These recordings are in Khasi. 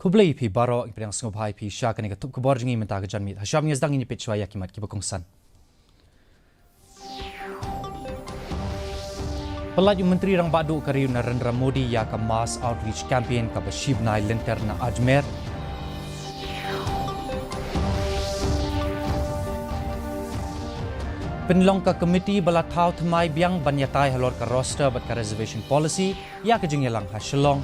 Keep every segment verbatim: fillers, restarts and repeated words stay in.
Khublei phi baroh, ngi pdiang sngewbha ïa phi sha kane ka tup khubor jong ngi mynta ka janmiet. Hashwa ngin ïa peit shuwa ïa ki mat kiba kongsan. Pyllait u Myntri Rangbah Duh ka ri u Narendra Modi ïa ka Mass Outreach Campaign kaba shi bnai lynter na Ajmer. Pynlong ka komiti ba la thaw thymmai biang ban ïatai halor ka roster bad ka reservation policy ïa ka jingïalang ha Shillong.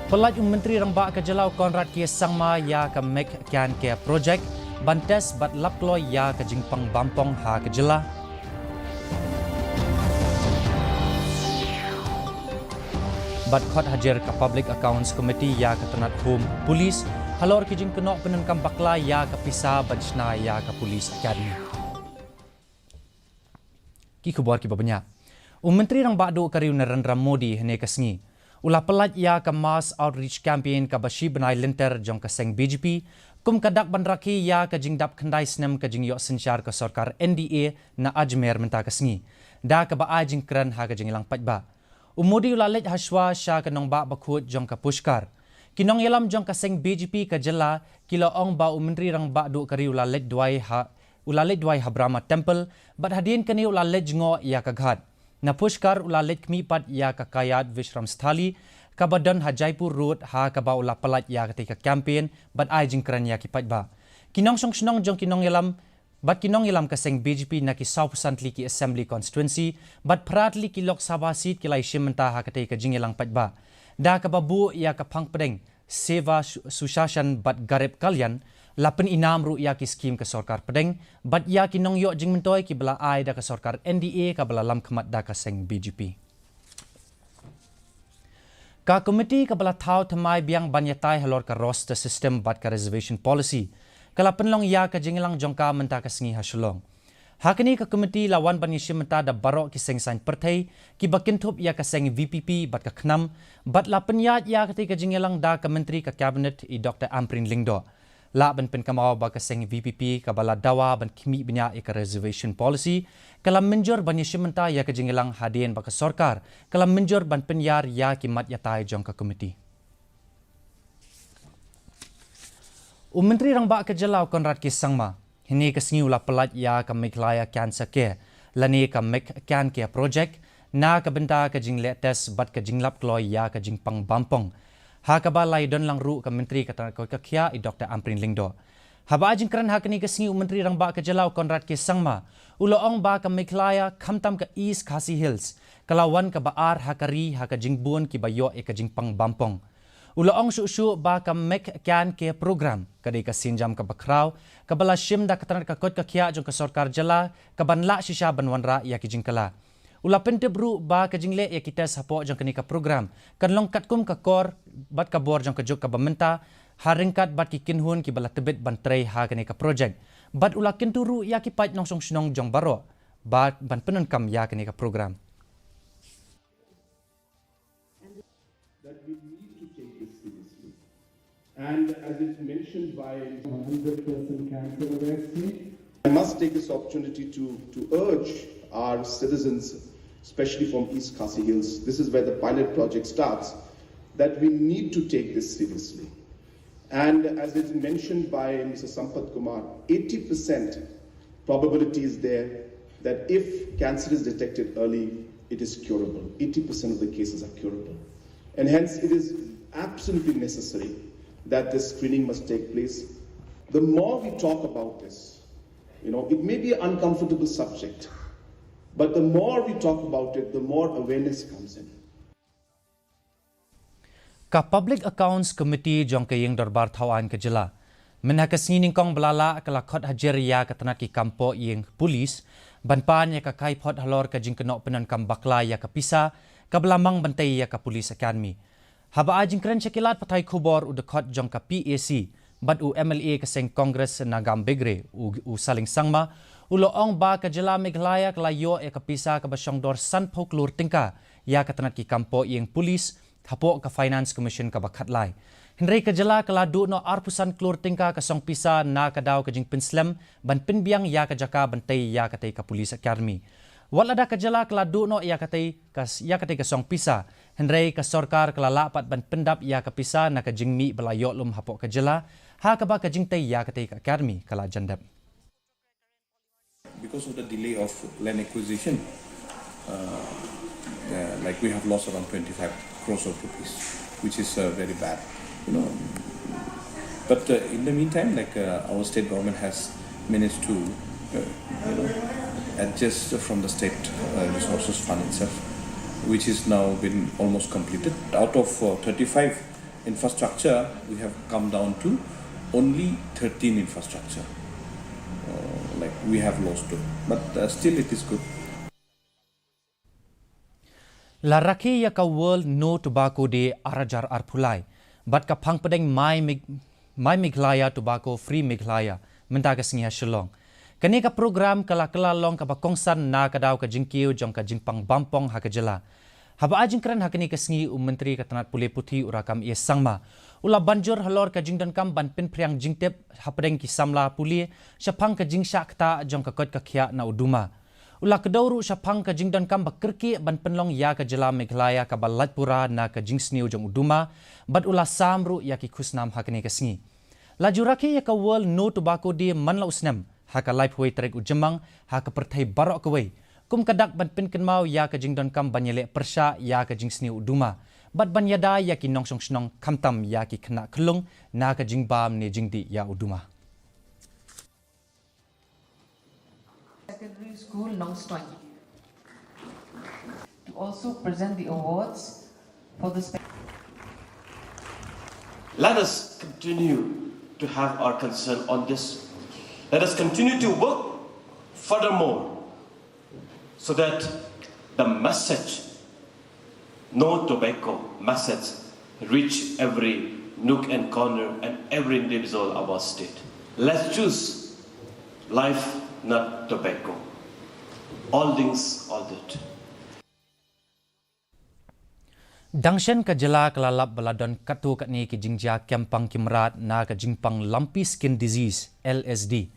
Pyllait u Myntri Rangbah ka jylla u Conrad K Sangma ïa ka Make Can Care Project ban test bad lap kloi ïa ka jingpang bampong ha ka jylla. Bad khot hajir ka Public Accounts Committee ïa ka tnat Home Police halor ki jingkynnoh pyndonkam bakla ïa ka pisa ban shna ïa ka Police Academy. Ki khubor kiba bniah. U Myntri Rangbah Duh ka ri u Narendra Modi hynne ka sngi u la pyllait ïa ka Mass Outreach Campaign kaba shi bnai lynter jong ka seng B J P kum ka dak ban rakhe ïa ka jingdap khyndai snem ka jingïoh synshar ka sorkar N D A na Ajmer mynta ka sngi, da kaba ai jingkren ha ka jingïalang paidbah. U Modi u la leit hashwa sha ka nongbah bakhuid jong ka Pushkar. Ki nongïalam jong ka seng B J P ka jylla ki la ong ba u Myntri Rangbah Duh ka ri u la leit duwai ha u la leit duwai ha Brahma Temple bad hadien kane u la leit jngoh ïa ka ghat. Na Pushkar u la leit khmih pat ïa ka Kayad Vishram Sthali kaba don ha Jaipur Road ha kaba u la pyllait ïa katei ka campaign bad ai jingkren ïa ki paidbah. Ki nongshong shnong jong ki nongïalam bad ki nongïalam ka seng B J P na ki sawphew san tylli ki Assembly Constituency bad phra tylli ki Lok Sabha seat ki la ïashim bynta ha katei ka jingïalang paidbah, da kaba buh ïa ka phang pdeng Seva Su- Sushashan bad Garib Kalyan, la pynïnam ruh ïa ki skhim ka sorkar pdeng bad ïa ki nongïoh jingmyntoi kiba la ai da ka sorkar N D A kaba la lamkhmat da ka seng B J P. Ka komiti kaba la thaw thymmai biang ban ïatai halor ka roster system bad ka reservation policy ka la pynlong ïa ka jingïalang jong ka mynta ka sngi ha Shillong. Ha kane ka komiti la wan ban ïashim bynta da baroh ki seng saiñ pyrthei kiba kynthup ïa ka seng V P P bad ka KHNAM bad la pynïaid ïa katei ka jingïalang da ka Myntri ka Cabinet i Doctor Ampareen Lyngdoh. Lah ban pynkynmaw ba ka seng V P P kaba la dawa ban khmih bniah ïa ka reservation policy ka la mynjur ban ïashim bynta ïa ka jingïalang hadien ba ka sorkar ka la mynjur ban pynïar ïa ki mat ïatai jong ka komiti. U Myntri Rangbah ka jylla u Conrad K Sangma hynne ka sngi u la pyllait ïa ka Meghalaya Cancer Care lane ka Make Can Care Project na ka bynta ka jingleh test bad ka jinglap kloi ïa ka jingpang bampong, ha kaba la ïadon lang ruh ka Myntri ka tnat koit ka khiah i Doctor Ampareen Lyngdoh. Haba ai jingkren ha kane ka sngi u Myntri Rangbah ka jylla u Conrad K Sangma u la ong ba ka Meghalaya khamtam ka East Khasi Hills ka la wan kaba ar ha ka ri ha ka jingbun kiba ïoh ïa ka jingpang bampong. U la ong shuh shuh ba ka Make Can Care Program ka dei ka sienjam kaba khraw kaba la shim da ka tnat ka koit ka khiah jong ka sorkar jylla kaban lah shisha ban wanrah ïa ki jingkylla. U la pyntip ruh ba ka jingleh ïa ki test hapoh jong kane ka program kan long katkum ka kor bad ka bor jong ka juk kaba mynta, ha ryngkat bad ki kynhun kiba la tbit ban trei ha kane ka projek. Bad u la kyntu ruh ïa ki paid nongshong shnong jong baroh ba ban pyndonkam ïa kane ka program. That we need to take this seriously. And as it's mentioned by one hundred percent cancer vaccine, I must take this opportunity to, to urge our citizens, especially from East Khasi Hills, this is where the pilot project starts, that we need to take this seriously. And as is mentioned by Mister Sampath Kumar, eighty percent probability is there that if cancer is detected early, it is curable. Eighty percent of the cases are curable. And hence, it is absolutely necessary that this screening must take place. The more we talk about this, you know, it may be an uncomfortable subject, but the more we talk about it, the more awareness comes in. Ka Public Accounts Committee jong ka Ïing Dorbar Thaw Aiñ ka jylla mynha ka sngi nyngkong ba la lah ka la khot hajir ïa ka tnat ki kam poh ïing police ban pan ïa ka kaiphod halor ka jingkynnoh pyndonkam bakla ïa ka pisa kaba la mang ban tei ïa ka Police Academy. Haba ai jingkren sha ki lad pathai khubor u dkhot jong ka P A C bad u M L A ka seng Congress Nagam Begre u, u Saleng Sangma u la ong ba ka jylla Meghalaya ka la ïoh ïa ka pisa kaba shongdor sanphew klur tyngka ïa ka tnat ki kam poh ïing police hapoh ka Finance Commission kaba khatlai. Hynrei ka jylla ka la duh noh arphew san klur tyngka ka song pisa na ka daw ka jingpynslem ban pynbiang ïa ka jaka ban tei ïa katei ka Police Academy. Wat lada ka jylla ka la duh noh ïa katei ka, ïa katei ka song pisa, hynrei ka sorkar ka la lah pat ban pyndap ïa ka pisa na ka jingmih ba la ïoh lum hapoh ka jylla, ha kaba ka jingtei ïa katei ka academy ka la jan dep. Because of the delay of land acquisition, uh, uh, like, we have lost around twenty-five crores of rupees, which is, uh, very bad, you know. But, uh, in the meantime, like, uh, our state government has managed to, uh, you know, adjust from the state, uh, resources fund itself, which is now been almost completed. Out of, uh, thirty-five infrastructure, we have come down to only thirteen infrastructure. Uh, like, we have lost two, but, uh, still it is good. La rakhe ïa ka World No Tobacco Day ar hajar arphew lai bad ka phang pdeng My Meg-, My Meghalaya Tobacco Free Meghalaya mynta ka sngi ha Shillong. Kane ka program ka la kylla long kaba kongsan na ka daw ka jingkiew jong ka jingpang bampong ha ka jylla. Haba ai jingkren ha kane ka sngi, u Myntri ka tnat pule puthi, u Rakkam A Sangma, u la ban jur halor ka jingdonkam ban pynphriang jingtip hapdeng ki samla pule shaphang ka jingshah ktah jong ka koit ka khiah na u duma. U la kdew ruh shaphang ka jingdonkam ba kyrkieh ban pynlong ïa ka jylla Meghalaya kaba lait pura na ka jingsniew jong u duma, bad u la sam ruh ïa ki khusnam ha kane ka sngi. La ju rakhe ïa ka World No Tobacco Day man la u snem ha ka laiphew wei tarik u Jymmang ha ka pyrthei baroh kawei, kum ka dak ban pynkynmaw ïa ka jingdonkam ban ïaleh pyrshah ïa ka jingsniew u duma bad ban ïada ïa ki nongshong shnong, khamtam ïa ki khynnah khyllung, na ka jingbam ne jingdih ïa u duma. Secondary School, Nongstoiñ. To also present the awards for the spe- Let us continue to have our concern on this. Let us continue to work furthermore so that the message, no tobacco message, reach every nook and corner and every individual of our state. Let's choose life, not tobacco. All things, all that. Dang shen ka jylla ka la lap ba la don katto katne ki jingjia kem pang ki mrad na ka jingpang lumpy skin disease, L S D.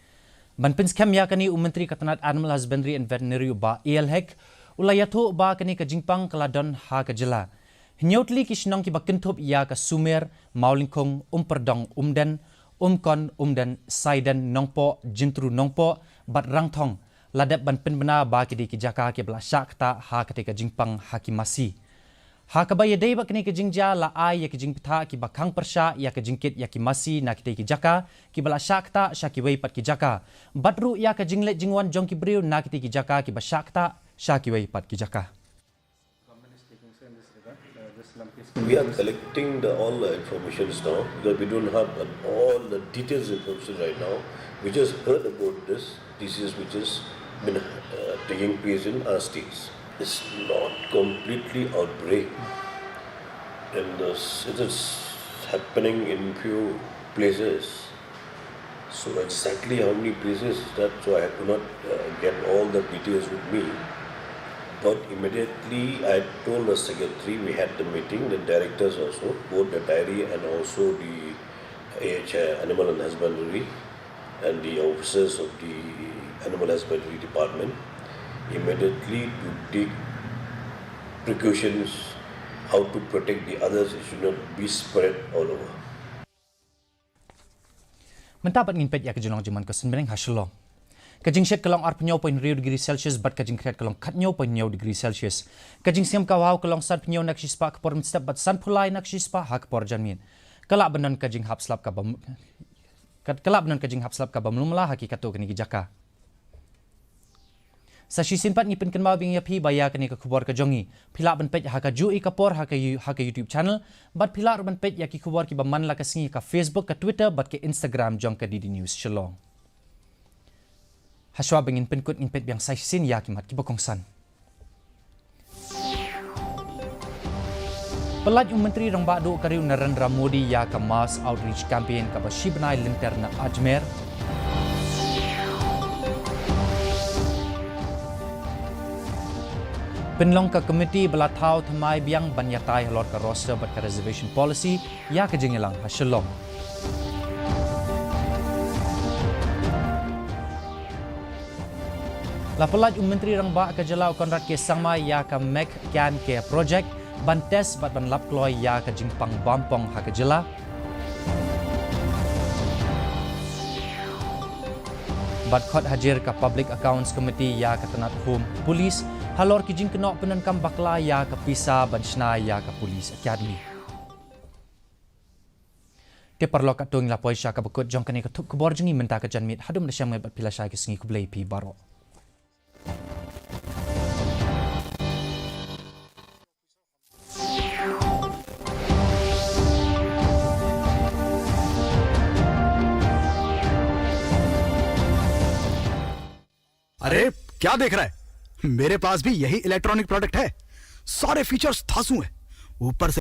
Ban pynskhem ïa kane, u Myntri ka tnat Animal Husbandry and Veterinary, u Bah A L Hek, u la ïathuh ba kane ka jingpang ka la don ha ka jylla. Hynñiew tylli ki shnong kiba kynthup ïa ka Sumer, Mawlyngkhung, Umpeldong, Umden, Umkon, Umden, Saiden, Nongpoh, Jyntru Nongpoh bad Rangthong la dep ban pynbna ba ki dei ki jaka kiba la shah ktah ha katei ka jingpang ha ki masi. Ha kaba ïadei bad kane ka jingjia, la ai ïa ki jingbthah kiba khang pyrshah ïa ka jingkit ïa ki masi na kitei ki jaka kiba la shah ktah sha kiwei pat ki jaka, bad ruh ïa ka jingleit jingwan jong ki briew na kitei ki jaka kiba shah ktah sha kiwei pat ki jaka. We are collecting the, all the informations now, because we don't have, uh, all the details information right now. We just heard about this disease which has been, uh, taking place in our states. It's not completely outbreak, and this, it is happening in few places. So exactly how many places is that? So I could not, uh, get all the details with me. But immediately I told the secretary, we had the meeting, the directors also, both the dairy and also the A H I, Animal and Husbandry, and the officers of the Animal Husbandry Department, immediately to take precautions how to protect the others, it should not be spread all over. Mynta pat ngin peit ïa ka jinglong jingman ka suiñbneng ha Shillong. Ka jingshit ka long arphew hynñiew point hynriew degree Celsius bad ka jingkhriat ka long khathynñiew point hynñiew degree Celsius. Ka jingsngem ka bhaw ka long sanphew hynñiew na ka shispah ka por mynstep bad sanphew lai na ka shispah ha ka por janmiet. Ka lah ban don ka jinghap slap kaba m-, ka, ka lah ban don ka jinghap slap kaba mluh mlah ha ki katto katne ki jaka. Sa shisien pat ngi pynkynmaw biang ïa phi ba ïa kane ka khubor ka jong ngi phi lah ban peit ha kajuh ka por ha ka You-, ha ka YouTube channel, bad phi lah ruh ban peit ïa ki khubor kiba man la ka sngi ha ka Facebook, ka Twitter bad ka Instagram jong ka D D News Shillong. Hashwa ba ngin pynkut, ngin peit biang sa shisien ïa ki mat kiba kongsan. Pyllait u Myntri Rangbah Duh ka ri u Narendra Modi ïa ka Mass Outreach Campaign kaba shi bnai lynter na Ajmer. Pynlong ka komiti ba la thaw thymmai biang ban ïatai halor ka roster bad ka reservation policy ïa ka jingïalang ha Shillong. La pyllait u Myntri Rangbah ka jylla u Conrad K Sangma ïa ka Mech Can Care Project ban test bad ban lap kloi ïa ka jingpang bampong ha ka jylla. Bad khot hajir ka Public Accounts Committee ïa ka tnat Home Police halor ki jingkynnoh pyndonkam bakla ïa ka pisa ban shna ïa ka Police Academy. Te paralok, katto ngi la poi sha kaba kut jong kane ka thup khubor jong ngi mynta ka janmiet. Haduh mynta shem ngi bad phi lashai ki sngi, khublei phi baroh. अरे, क्या देख रहा है? मेरे पास भी यही इलेक्ट्रॉनिक प्रोडक्ट है। सारे फीचर्स धांसू हैं। ऊपर से